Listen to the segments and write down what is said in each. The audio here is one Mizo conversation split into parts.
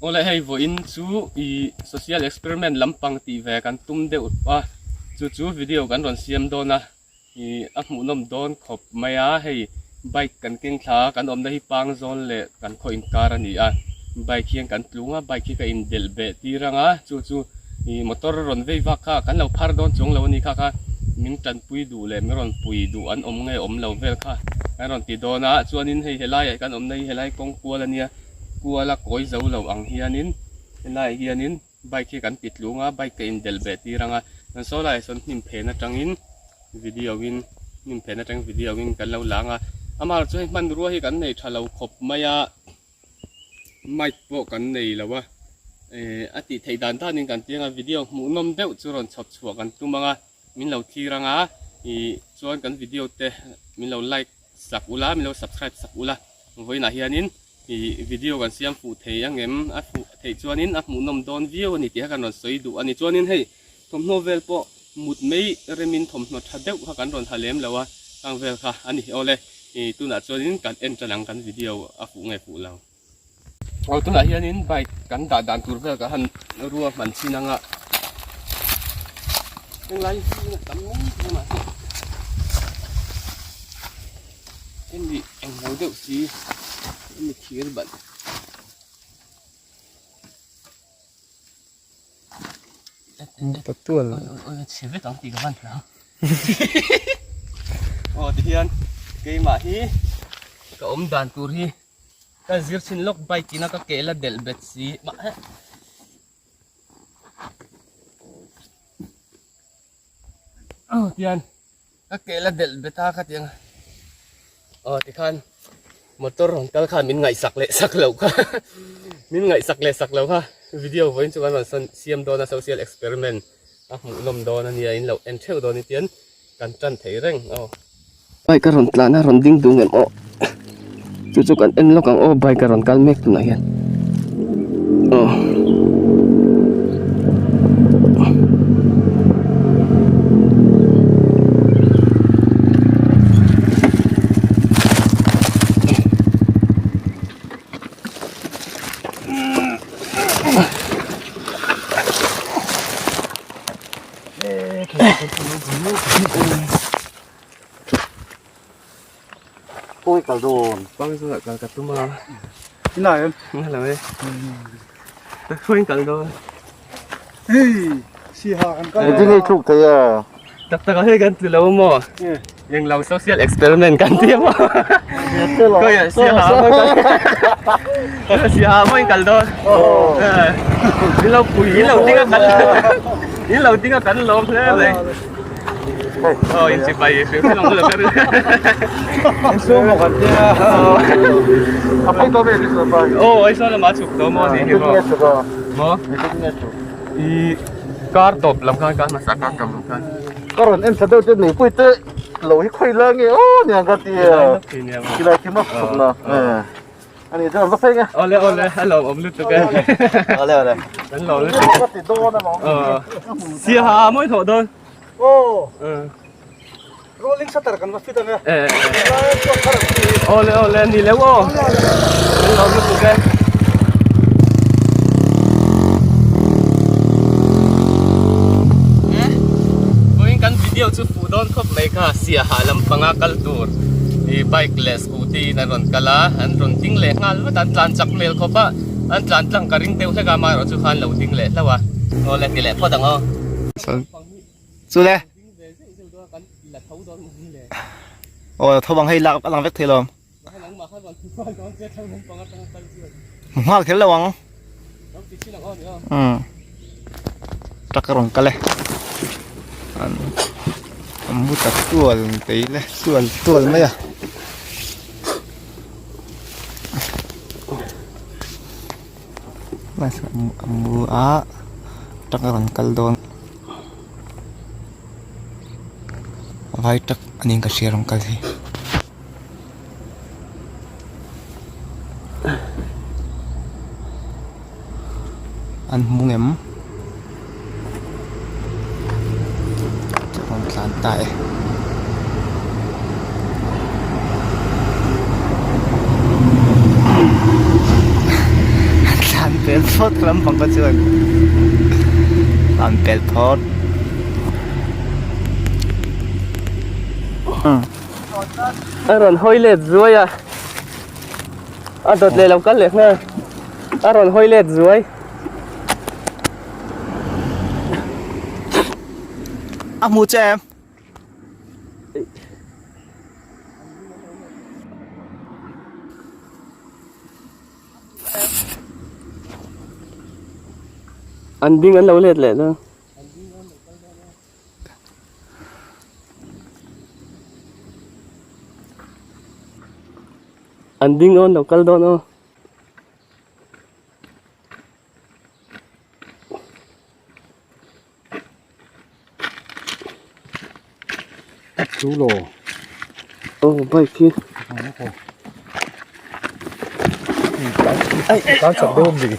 Awle hei vawiin chu ih social experiment lampang tih ve kan tum deuh a, chu chu video kan rawn siam dawn a, ih a hmuhnawm dawn khawp mai a, hei bike kan keng thla a, kan awmna hi pang zawl leh kan khaw inkar a ni a, bike hian kan tlung a, bike hi ka indelh beh tir ang a, chu chu ih motor rawn vei vak kha kan lo phar dawn chuang lo a ni kha kha min tanpui duh leh min rawn pui duh an awm nge awm lo vel kha kan rawn ti dawn a, chuanin hei helaiah kan awmna hi helai kawng kual a nia. Kuala kawi zo lo ang hianin helaiah hianin bike hi kan ti tlung a, bike ka indelh beh tir ang a, chuan saw laiah sawn hnim phen atangin video in hnim phen atangin video in kan lo lang a, amaherawhchu hei hmanrua hi kan nei tha lo khawp mai a, mic pawh kan nei lo a, eh a tih theih dan danin kan ti ang a, video hmuhnawm deuh chu rawn chhawp chhuah kan tum ang a, min lo thlir ang a, ih chuan kan video te min lo like sak ula, min lo subscribe sak ula. Vawiinah hianin ih video kan siam fuh thei ang em? A fuh theih chuanin a hmuhnawm dawn viau a ni tih kha kan rawn sawi duh a ni. Chuanin hei thawmhnaw vel pawh mut mai remin thawmhnaw tha deuh kha kan rawn ha lem lo a, khang vel kha a ni. Awle ih tunah chuanin kan en tan ang kan video a fuh nge fuh lo. Aw tunah hianin bike kan dah dan tur vel ka han rua hman chin anga henglai hi a tam mai mai mahse hemi englo deuh si hemi thir ban ta tual oi chhe vek ang tih ka van hlau aw tihian keimah hi ka awm dan tur hi ka zir chhin lawk bike ina ka ke la delh bet si mah he aw tihian Ka ke la delh bet a khatiang aw tikhan motor rawn kal khan min ngaihsak leh sak loh kha min ngaihsak leh sak loh kha video vawiin chu kan rawn sawn siam dawn a social experiment a hmuhnawm dawn a nia in lo en theuh dawn itian kan tan thei reng aw. Bike a rawn tlan a rawn ding duh ngem aw chu chu kan en lawk ang aw bike a rawn kal mek tunah hian aw. Ôi kal dawn. Bang chu kal ka tum a. Ina em? Ina lo e. Khawi kal dawn. Hey, si ha kan kal. Engtin nge thluk thei a? Tak tak a hei kan ti lo maw? Eng lo social experiment kan ti maw? Khawi ah si ha mawi kal. Si ha mawi kal dawn. In lo pui in lo ding a kan in lo ding a kan lawm hle mai. Aw in sipai hrim hrim ang lo kar. In sumo kan tia. A phei to ve ni so pa. Aw ai saw lama chhuk to maw ni hi maw. Maw? I kar tawp lam khan kar hmasa kar tawp lam khan. Ka rawn en thla deuh te nei pui te lo hi khawi la nge aw niang ka tia. Kilai khi maw chhuk na. Ani chuan va phei nge. Awle awle a lawm awm lutuk e. Awle awle. Kan lawm lutuk. Ka ti dawn a lawm. Sia ha mawi thawh dawn. Aw. Rolling shutter kan va fit ang e. Awle awle ni leu aw. Kan lawm lutuk e. Vawiin kan video chu fuh dawn khawp mai kha sia ha lampanga kal tur i bike leh Scooty in an rawn kal a, an rawn ding leh nghal vat a, an tlan chak hmel khawp a, an tlan tlang ka ring deuh hlek a, amaherawh chu khan lo ding leh hlauh a, aw le ti leh phawt ang aw. Chu le. Aw la tho bang hei lak a lang vek thei lo. Nghal kher lo ang. Umm. Truck a rawn kal e. An an mu ta tual tei le tual tual mai a. A mu a truck a rawn kal dawn. Vai truck a niin ka hria a rawn kal hi. An hmu ngem rawn tlan ta e. An tlan pel. pel phawt lampang kha chuan tlan pel phawt. A rawn hawi let zuai a, a dawt leh lo kal leh nghal, a rawn hawi let zuai. A hmu che em? An ding an lo let leh na. An ding awn lo kal dawn aw. Chu lo. Oh bike hi. Ai tan chak deuh mi.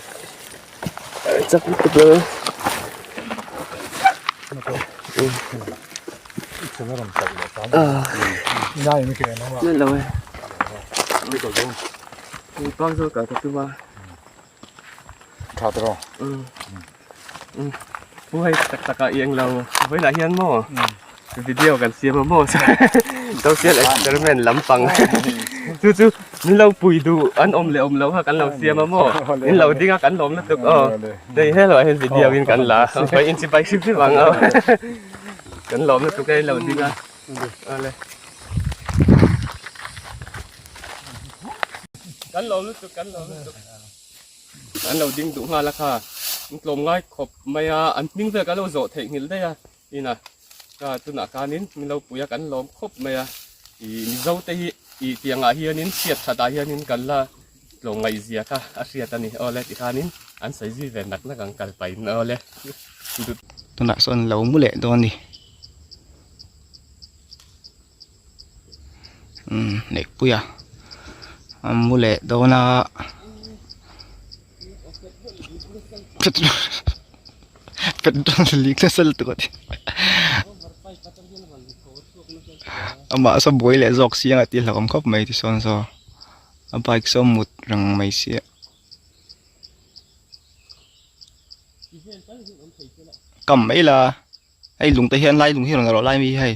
Chak lutuk lo. Nai lo e. Pang zo ka ka tuma. Tha tawh. Pu hei tak tak ah i englo vawilah hian maw video kan siam a maw social experiment lampang chu chu min lo pui duh an awm leh awm lo kha kan lo siam a maw min lo ding a kan lawm lutuk aw hei helaiah hian video in kan la a vai inchibai hrim hrim ang aw kan lawm lutuk e in lo ding a awle kan lawm lutuk kan lawm lutuk. An lo ding duh nghal a kha, an tlawm ngai khawp mai a, an hming vel kan lo zawh theih nghilh daih a, ina ka tunah khanin min lo pui a kan lawm khawp mai a, ih Mizo te hi ih tiang ah hianin hriat that ah hianin kan la tlawm ngaih zia kha a hriat a ni awle tikhanin an sawi zui ve nak nak ang kal pahin awle. Tunah sawn lo mu leh dawn a ni. Umm neihpuia a mu leh dawn a petrol leak nasa lutuk a ti amah saw buai leh zawk si ang a tih hlauhawm khawp mai tisawn saw a bike saw mut reng mai sia. Kam mai la. Hei lung te hian lai lung hi a rawn rawh lai mi hi hei.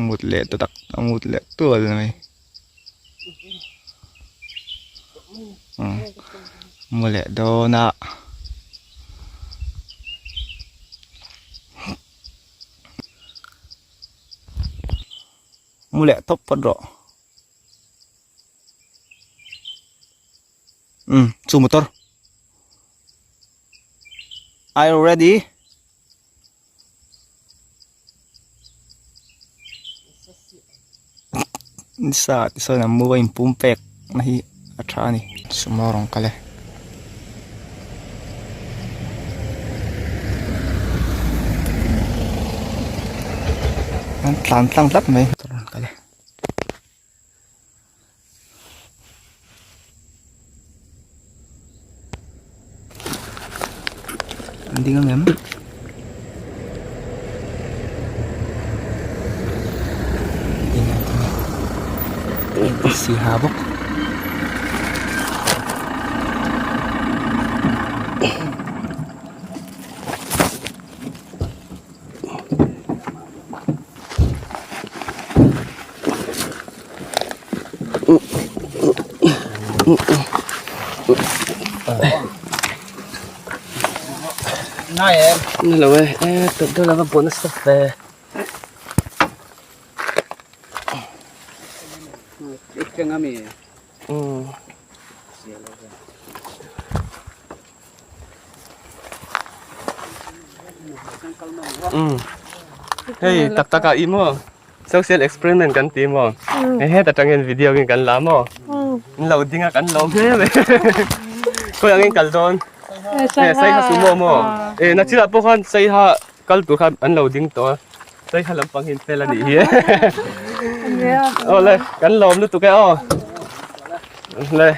Mut leh ta tak a mut leh tual mai. Mu leh dawn a. Mu leh tawp phawt rawh. Um chu motor are you ready nisa tisawn an mu a inpum pek na hi a tha a ni sumo rawng kal e. An tlan tlang tlat mai motor rawn kal e. An ding ang em? Ding a ding a. Siha bawk. Ni lo e e tawp deuh lova buah nasa ve umm. Hei tak tak ah i maw social experiment kan ti maw hei heta tangin video in kan la maw in lo ding a kan lawm hle mai khawi angin kal dawn e saiha sumo maw e nachinah pawh khan saiha kal tur khan an lo ding tawh a saiha lampang hi an fel a nih hi awle kan lawm lutuk e aw le.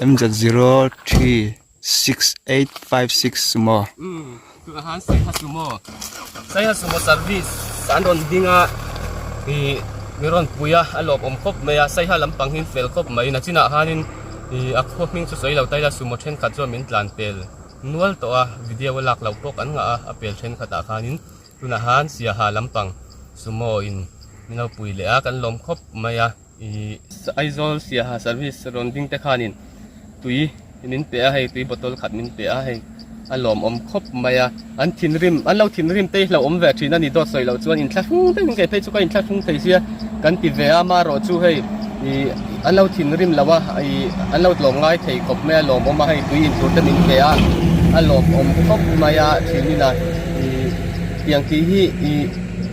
MZ036856 sumo. Tunah khan Saiha Sumo, Saiha Sumo Service an rawn ding a ih min rawn pui a a lawmawm khawp mai a saiha lampang hi fel khawp mai nachinah khanin ih a khaw hming chu sawi lo ta ila sumo thenkhat chuan min tlan pel nual tawh a video a lak loh pawh kan ngah a a pel thenkhatah khanin tunah khan siaha lampang sumo in min lo pui leh a kan lawm khawp mai a. Ih Aizawl Siaha service rawn ding te khanin tui min pe a hei tui bottle khat min pe a hei a lawmawm khawp mai a an thinrim an lo thinrim te hi hlauhawm ve thin a ni dawt sawi loh chuan inthlahrung deuhin kei phei chu ka inthlahrung thei sia kan ti ve a amaherawh chu hei ih an lo thinrim lo a ih an lo tlawm ngai thei khawp mai a lawmawm a hei tui intur te min pe a a lawmawm khawp mai a thin ina ih tiang tih hi ih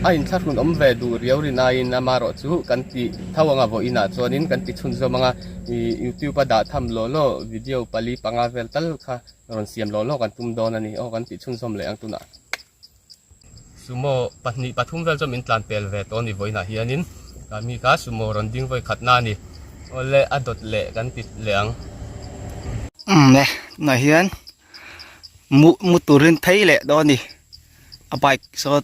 a inthlahrun awm ve duh riau rin aiin amaherawh chu kan ti tho anga vawiinah chuanin kan ti chhunzawm anga ih youtube a dah tham law law video pali panga vel tal kha rawn siam law law kan tum dawn a ni aw kan ti chhunzawm leh ang tunah sumo pahnih pathum vel chuan min tlan pel ve tawh a ni vawiinah hianin tah mi kha sumo rawn ding vawi khat na a ni awle a dawt leh kan ti leh ang. Umm le tunah hian mu mu turin phei leh dawn a ni a bike saw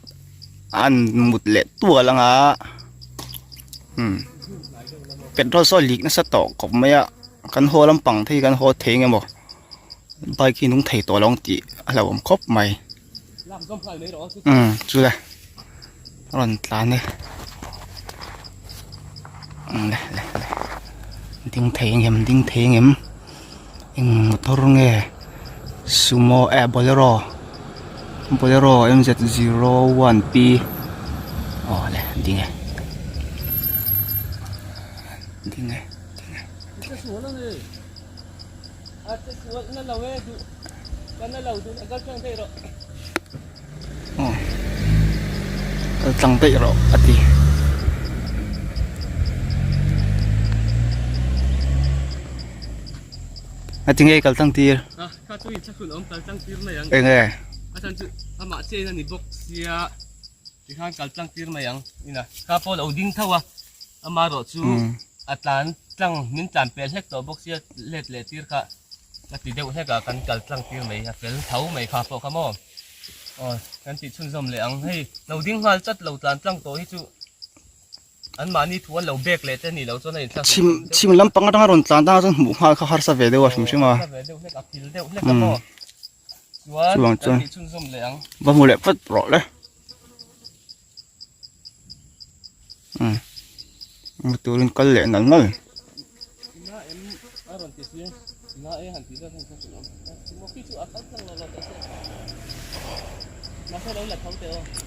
an mut leh tual anga umm petrol saw a leak nasa tawh khawp mai a kan haw lampang te hi kan haw thei eng emaw bike hi nung thei tawh lo ang tih a hlauhawm khawp mai umm chu le a rawn tlan e umm le le le ding thei ang em ding thei ang em eng motor nge sumo eh bolero bolero m z zero one p aw le ding e ding e ding e Aw kal tlang daih rawh a ti. A ti nge kal tlang tir? Eng nge? Tikhan kal tlang tir mai ang ina kha pawh lo ding tho a amaherawhchu a tlan tlang min tlan pel hlek tawh bawk sia let leh tir kha ka ti deuh hlek a kan kal tlang tir mai a fel tho mai kha pawh kha maw aw kan tih chhunzawm leh ang hei lo ding nghal chat lo tlan tlang tawh hi chu an mahni thu an lo bek leh te nih loh chuan a inthlak chhim chhim lampang atanga rawn tlan tang chuan hmuh nghal kha harsa ve deuh a hrim hrim a ve deuh hlek a phil deuh hlek a maw Chuan chuan va hmu leh phawt rawh le. Umm hmu turin kal leh nal nal.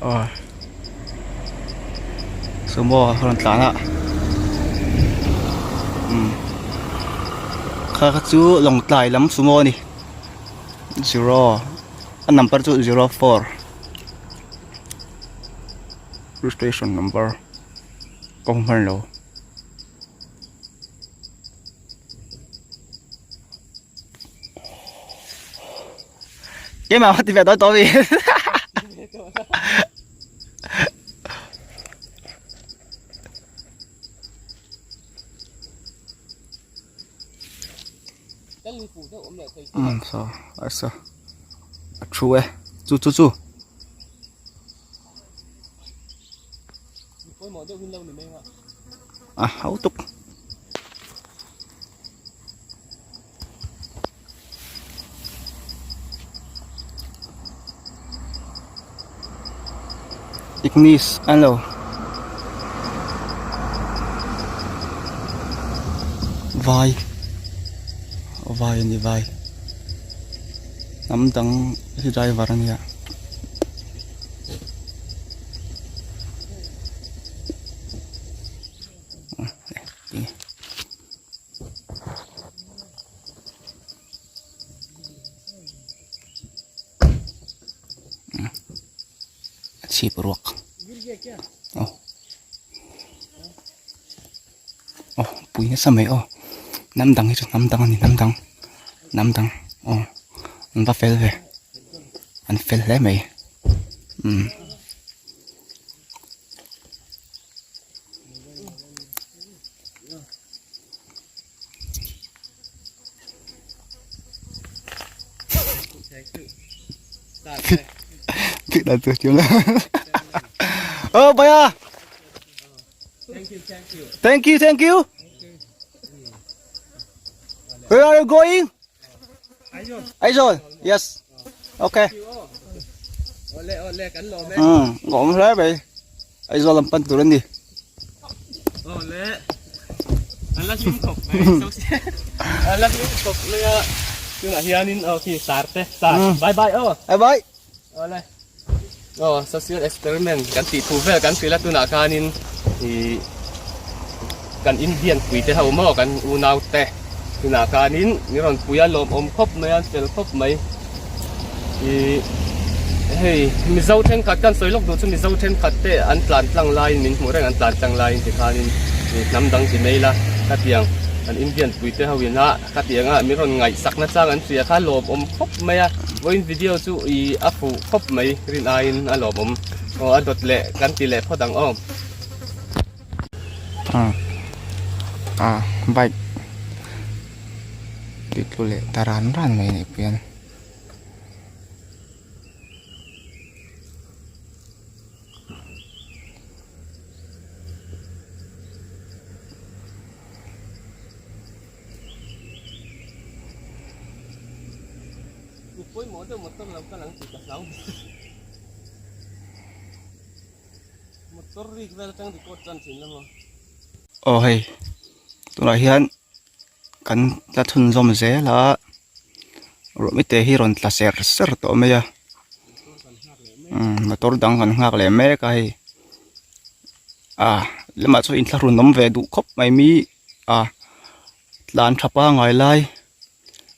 Aw sumo a rawn tlan a umm kha kha chu lawngtlai lam sumo a ni. Zero a number chu 04 registration number ka hmu hman lo keimah kha ti ve dawn tawh mi Umm saw a saw a thu e chu chu chu. A hau tuk. Ignis an lo. Vai vai a ni vai hnam dang hi driver a nia. A chhip ruak aw aw pui nasa mai aw hnam dang hi chu hnam dang a ni hnam dang hnam dang aw an va fel ve an fel hle mai umm. Biết là tôi chưa Oh bhaiya. Thank you, thank you. Where are you going? Aizawl. Yes. Okay. Ole ole kan lawm e. Lawm hle mai. Aizawl lam pan tur a ni. Ole. An la hlim khawp mai. An la hlim khawp mai a. Tunah hianin aw khi sar te sar. Bye bye aw. Bye bye. Awle. Aw social experiment kan tih thu vel kan hrilh a tunah khanin ih kan Indian pui te ho maw kan unau te tunah khanin min rawn pui a lawmawm khawp mai a fel khawp mai ih hei Mizo thenkhat kan sawi lawk duh chu Mizo thenkhat te an tlan tlang laiin min hmuh reng an tlan tlang laiin tikhanin ih hnam dang ti mai ila khatiang kan Indian pui te ho ina. Khatianga min rawn ngaihsak na chang an hria kha lawmawm khawp mai a, vawiin video chu ih a fuh khawp mai rin aiin a lawmawm aw a dawt leh kan ti leh phawt ang aw. Ah bike ti tlu leh ta ran ran mai anih pawh hian. Mi pawimawh deuh motor lo kal ang tih ka hlau motor rik vel atang record tan thin la maw. Aw hei tunah hian kan tla chhunzawm zel a ruahmite hi rawn tla ser ser tawh mai a motor dang kan nghak leh mek a hei ah lamah chuan inthlahrun awm ve duh khawp mai mi a tlan tha pangai lai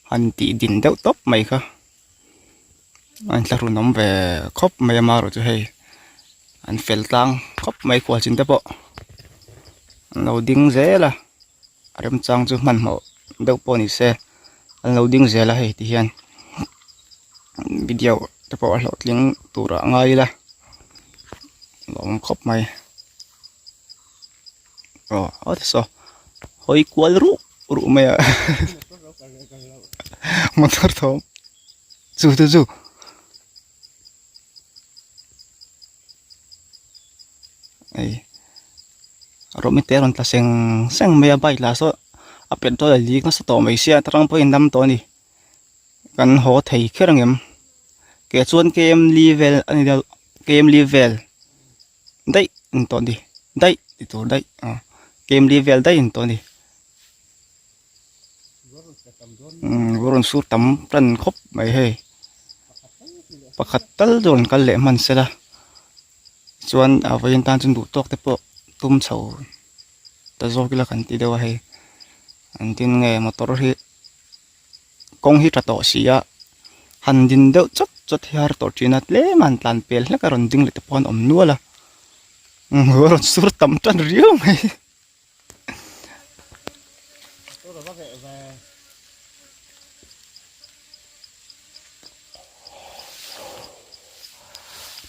han tih din deuh tawp mai kha a inthlahrun awm ve khawp mai a marawh chu hei an fel tlang khawp mai khualchin te pawh an lo ding zel a a remchang chu hmanhmawh deuh pawh ni se an lo ding zel a hei ti hian video te pawh a hlawhtling tur ah ngai ila a awm khawp mai aw aw ti saw hawi kual ruh ruh mai a motor thawm chu chu chu. Hei rawh te a rawn tla seng seng mai a bike lah saw a petrol a lik nasa tawh mai sia atang pawhin dam tawh a ni kan haw thei kher ang em ke chuan kem li vel a ni deuh kem li vel daih a ni tawh a ni daih tih tur daih aw kem li vel daih a ni tawh a ni umm rawn sur tam tan khawp mai hei pakhat tal chu rawn kal leh hman sela chuan a vawiin tan chuan duh tawk te pawh tum chho ta zawk ila kan ti deuh a hei engtin nge motor hi kawng hi tha tawh si a han din deuh chawt chawt hi har tawh thin a tlem a han tlan pel hlek a rawn ding leh te pawh an awm nual a rawn sur tam tan riau mai.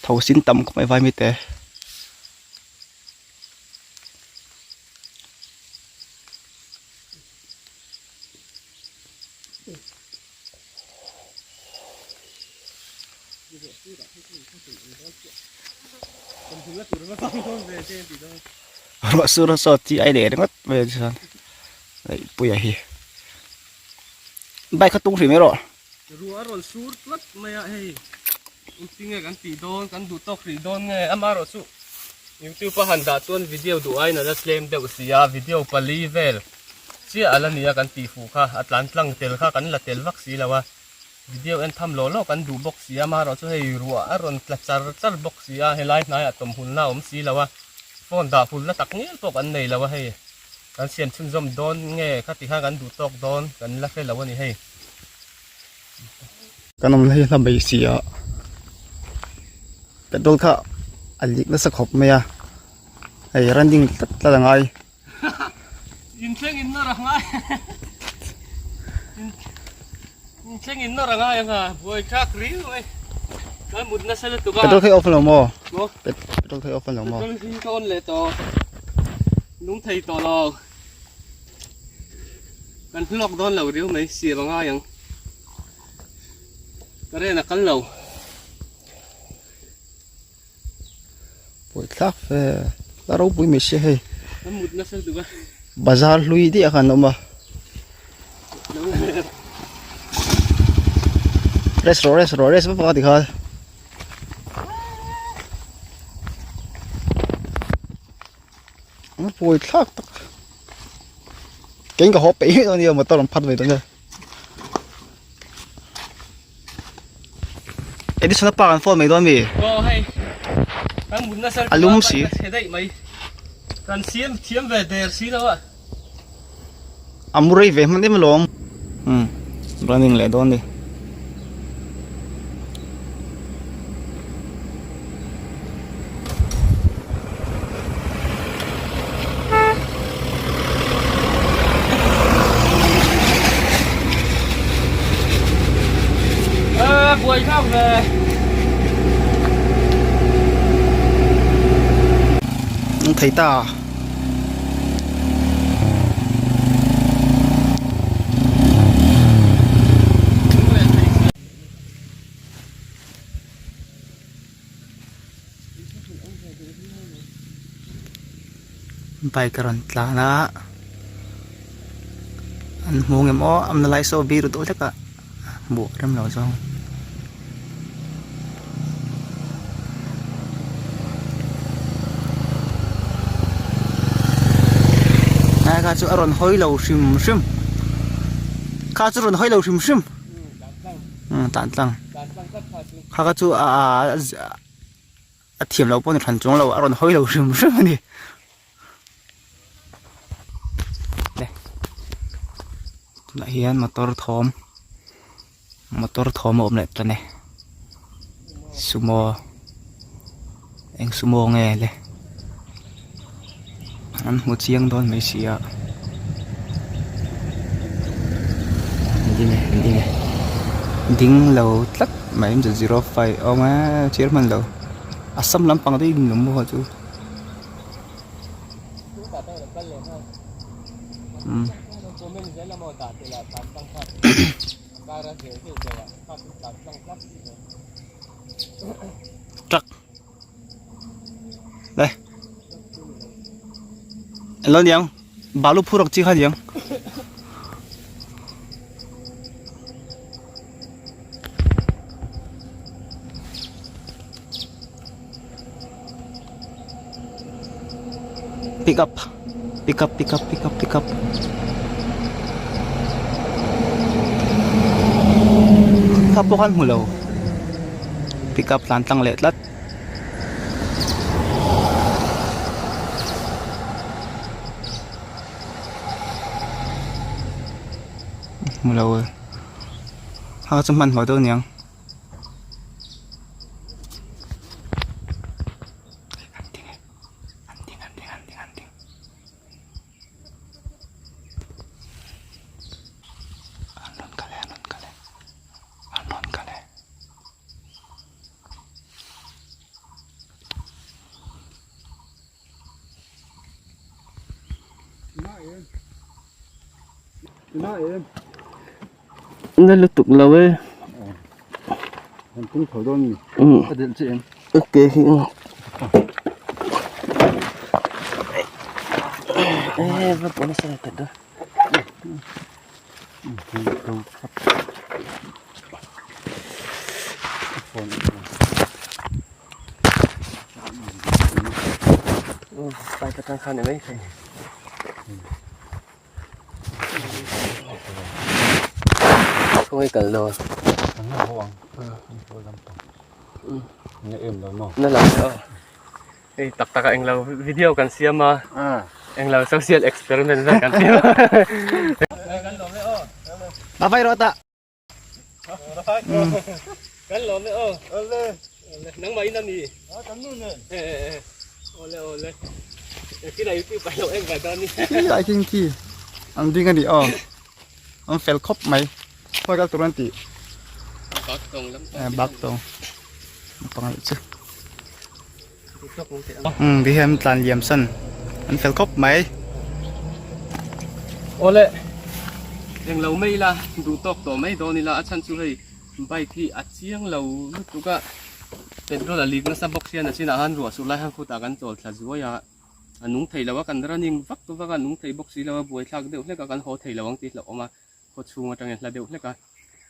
Tho sin tam khawp mai vai mite. Ruah sur a sawt chi ai leh ringawt mai a chuan Neihpuia hi bike kha tung hrih mai rawh. Ruah a rawn sur tlat mai a hei engtin nge kan tih dawn kan duh tawk hrih dawn nge amaherawh chu youtube a han dah chuan video duh aiin a la tlem deuh si a video pali vel chiah a la ni a kan tih fuh kha a tlan tlang tel kha kan la tel vak si lo a video en tham lawh lawh kan duh bawk si a amaherawh chu hei ruah a rawn tla char char bawk si a helai hnaiah tawmhulna a awm si lo a phone dah hulna tak ngial pawh kan nei lo a hei kan siam chhunzawm dawn nge khati khan kan duh tawk dawn kan la hre lo a ni hei. Kan awmna hi hla mai si a petrol kha a lik nasa khawp mai a hei running tlat tlat a ngai. Inthleng in nawr a ngai Inthleng in nawr a ngai ang a buai thlak riu mai Kan mut nasa lutuk a Petrol kha i off lo maw? Maw? Petrol kha i off lo maw? Petrol hi ka on leh tawh Nung thei tawh lo Kan hlawk dawn lo riu mai siam a ngai ang Ka ren a kal lo. Buai. thlak ve a ropui mai sia hei bazar hlui daih a khan a awm a rest rawh rest rawh rest vak vak a tikhan. An pawi thlak tak keng ka haw peih dawn nia motor an phat ve dawn e Edison a pa kan phone mai dawn mi aw hei kan mut nasa a lum si chhe daih mai kan siam thiam ve der si lo a a mu rei ve hman em alawm um running leh dawn ni. Buai thlak ve. Thei ta. Bike a rawn tlan a an hmu ngem aw amna lai saw biru deuh hlek a hmuh rem lo zawng. Nai kha chu a rawn hawi lo hrim hrim kha chu rawn hawi lo hrim hrim umm tan tlang kha kha chu aaa a thiam loh pawh ni hran chuang lo a rawn hawi lo hrim hrim a ni. Tunah hian motor thawm motor thawm a awm leh tan e sumo eng sumo nge le an hmu chiang dawn mai si a an ding e an ding e ding lo tlat mai 05 a awm e chhiar hman lo assam lampang daih in awm maw chu. Truck Đây Lo niang Balu phur ang chi kha niang Pick up Pick up pick up pick up pick up Kha pawh khan hmu lo Pick up tlan tlang leh tlat Hmu lo Ha chu hmanhmawh deuh aniang. Na lutuk lo e An tung tho dawn ni a delh che em okay hi e va pawh nasa ta da Bike atang khan ni mai thei. Khawngaih kal lo a. An la haw ang. An haw lampang. Na em lo maw? Na lo aw. Hei tak tak a englo video kan siam a. Englo social experiment vel kan siam a. Kan lawm e aw. Ba vai rawh ta. Kan lawm e aw. Ole. Nangmah in a ni. Kan nu nen. Ole ole. Kila YouTube a lo en ve dawn ni. Khi lai khi khi an ding a ni aw. An fel khawp mai. Khawi kal tur an tih. Bak tawng lam. Bak tawng. Pangai chu. Umm ti hian tlan liam san an fel khawp mai. Awle englo mai ila duh tawk tawh mai dawn ila a chhan chu hei bike hi a chiang lo lutuk a. Petrol a leak nasa bawk hian a chinah khan ruah sur lai khan khutah kan chawl thla zuai a, a nung thei lo a, kan running vak vak a, nung thei bawk si lo a, buaithlak deuh hlek a, kan haw thei lo ang tih hlauhawm a, khaw chhung atangin hla deuh hlek a,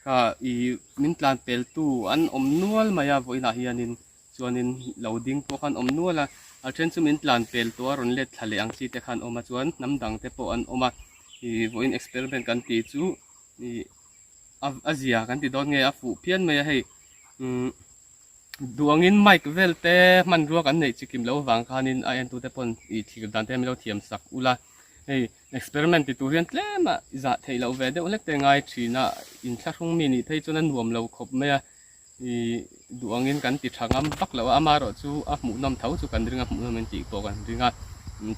kha ih min tlan pel tu an awm nual mai a vawiinah hianin chuanin lo ding pawh khan awm nual a, a then chu min tlan pel tawh a rawn let thla leh ang chi te khan awm a chuan hnam dang te pawh an awm a, ih vawiin experiment kan tih chu ih a zia kan ti dawn nge a fuh phian mai a hei umm duangin mic vel te hmanrua kan neih chikim loh avang khanin a entute pawn ih thlir dan te min lo thiam sak ula hei experiment ti tur hian tlem a zah theih loh ve deuh hlek te ngai thin a inthlahrung mi nih phei chuan a nuam lo khawp mai a ih duangin kan ti tha ngam vak loh a amaherawh chu a hmuhnawm tho chu kan ring a hmuhnawm in tih pawh kan ring a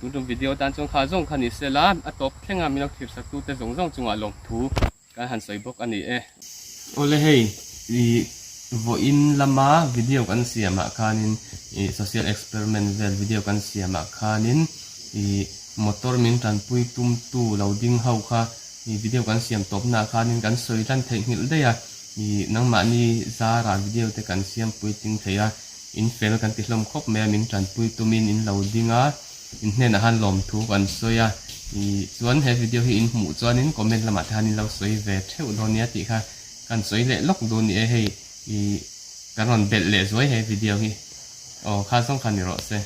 tun tum video tan chuan kha zawng kha ni sela a tawp thleng a min lo thlir sak tute zawng zawng chungah lawmthu. Kan han sawi bawk a ni e. Awle hei ih vawiin lama video kan siamah khanin ih social experiment vel video kan siamah khanin ih motor min tanpui tumtu lo ding ho kha ih video kan siam tawpnaah khanin kan sawi lan theihnghilh daih a ih nangmahni zarah video te kan siam puitling thei a in fel kan ti hlawm khawp mai a min tanpui tumin in lo ding a. In hnenah han lawmthu kan sawi a, ih chuan he video hi in hmuh chuanin comment lamah te han in lo sawi ve theuh dawn nia tih kha kan sawi leh lawk duh ni e hei ih kan rawn belh leh zuai he video hi aw kha zawng kha ni rawh se.